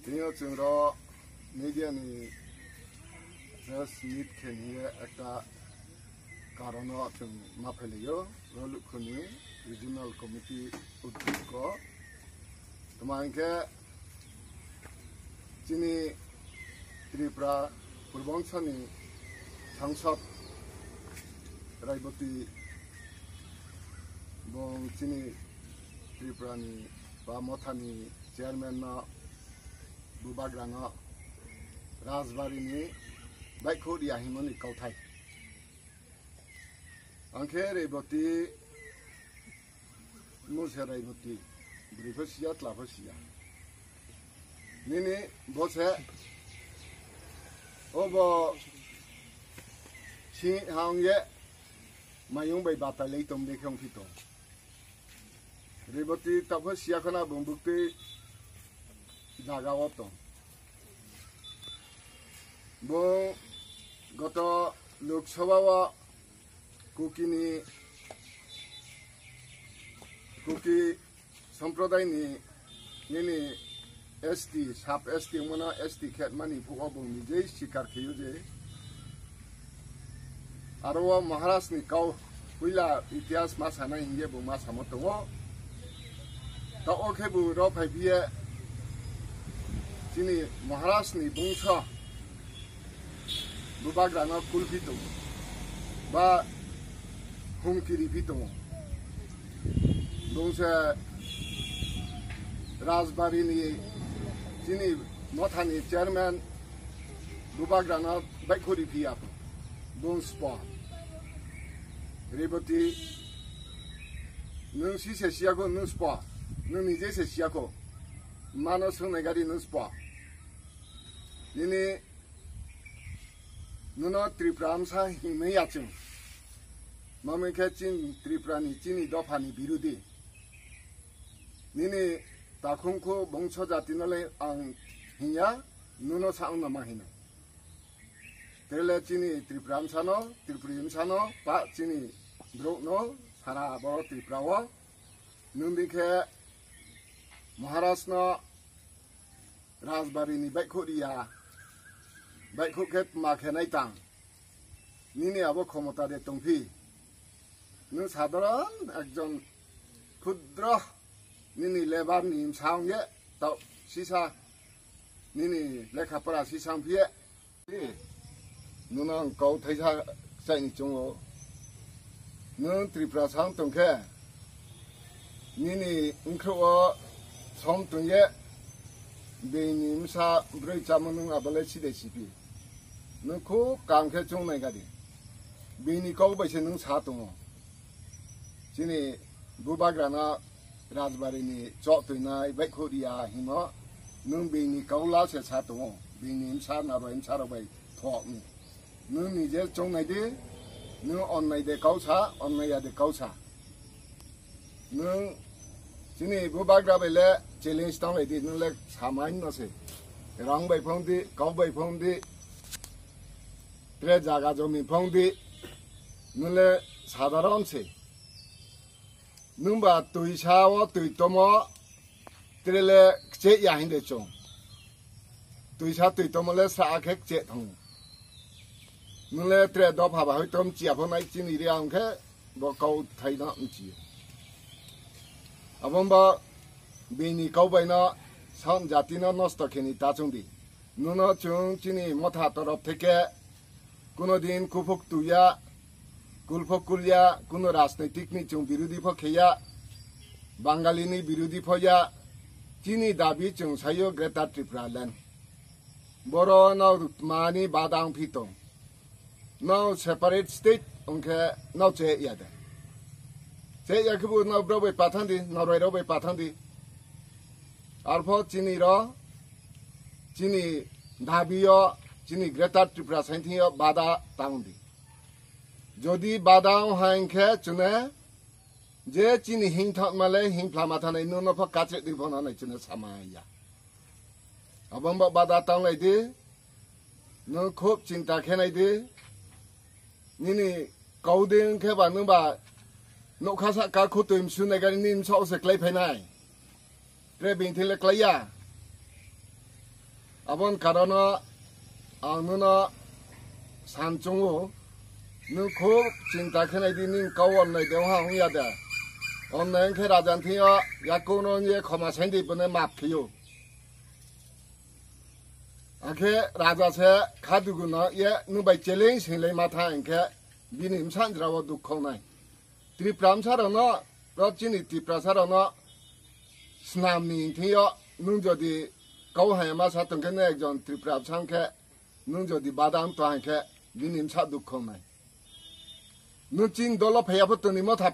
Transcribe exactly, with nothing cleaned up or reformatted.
Tini o chwng ro media ni press meet khe hiye ekta karon o chwng ma phailaio, ro Lukhuni regional committee uddhikko. Tma hinkhe chini Tripura Purbangsani sangsad Raiboti bong chini Tripura ni ba Motha ni chairman no Bubagra no Rajbari ni baikho ria himoni kauthai. Angkhe Raiboti Muse Raiboti, bwrwi pho siya, tla pho siya. Nini bo se, obo si hang ye, mayung bai batai lai tong de khe ongphi tong. Raiboti ta pho siya khona bung bukti jaga o tong. Bo goto Lok Sabha o Kuki ni, Kuki sampradai ni nini S T, sub S T wngmano S T khe mani phuo bo nijei sikar khaio je aro o Maharaj ni kau puila itihas ma sanai hingye bo ma samo tongo. Ta o khe bo ro phai phiye chini Maharaj ni bungso Bubagra no kulphi tongo ba humki riphi tongo. Bungse Rajbari ni chini Motha ni chairman Bubagra no baikho riphi ya bung spo. Raiboti, nwng si se siya kho, nwng spo. Nwng nije se siya kho. Mano swngnai gari nwng spo. Nini Nwno Tripura msa himwi ya chwng. Mamwi khe chin Tripura ni chini dopha ni birudi. Nini takhum khu bongso jati no le ang hinya, nwno sa wngna ma hino. Tele chini Tripura msa no, Tripuri msa no, pa chini brouh no, sara boro Tripura o. Nwng di khe Maharaj no Rajbari ni baikho riya, baikho khe ma khe nai tang. Nini abo khomota de tongphi. Nwng sadharon ekjon khudro nini lebar ni msa wngye tau sisa nini lekha pora sisa wngphiye. Nwng ang kau thaisa chaini chungo. Nwng Tripura sang tongkhe nini wngkhro o som tongye bini msa broi chamo nwng abole sidai sipi. Nwng khub kam khe chungnai gadi. Bini kau bai se nwng sa tongo. Chini bubagrano Rajbari ni chok twinai baikho riya himo, nwng bini kaula se sa tongo, bini msa narwai msa rok bai thok ni. Nwng nije chongnai di, nwng onnai de kau sa, onnai ya de kau sa. Nwng chini bubagra bai le challenge tang lai di, nwng le samai no se. Rang bai phong di, kau bai phong di, tre jaga jomi phong di, nwng le sadharon se. Nwng ba twisa o twi tomo, tre le kche ya hinde chong. Twisa twi tomo le sa khe kche thang. Nwng le tre dopha ba hoi tom chia pho nai chini ri ang khe bo kau thai no mchi. Abomba bini kau bai no sam jati no nosto kheni ta chung di. Nwng no chwng chini motha torof theke kuno din kuphuk tuya, kulphuk kulya, kuno rajnaitik ni chwng birudi pho kheya, Bangali ni birudi pho ya, chini dabi chwng sayo Greater Tripura Land. Boro no mani badang phi tong. No separate state ongkhe no che ya de. Che ya khe bo no bro bai pathang di, no roi ro bai pathang di. Arpho chini ro, chini dabi yo, chini Greater Tripura sainthi yo bada tang di. Jodi bada ong ha hingkhe chune je chini hingthok male hingphla mathanai nwng no pho kachre di pho nanai chune sama ya. Abomba bada tang lai di. Nwng khub chinta khe nai di. Nini kau de wng khe ba nwng ba nokha sa ka khutui msu nai gari nini msa o se klai phai nai. Tre bini thile klai ya. Aboni karono ang nono san chungo, nwng khub chinta khe nai di, nini kau onnai de wngha wngya de. Onnai wngkhe raja ni thing yo yakuno ye khoma sain di, bono map khiyo. Akhe raja se kha dugu no ye nwng bai challenge hinglai ma tha hinkhe bini bwsa ni jora o dukhu nai. Tripura bwsa rok no, ro chini Tiprasa rok no snam ni thing yo nwng jodi kau hai ma sa tong khe, nwng ekjon Tripura bwsa wng khe nwng jodi bada wng tong hai khe bini bwsa dukhu nai. Nwng chini dolo phaiya pho toni motha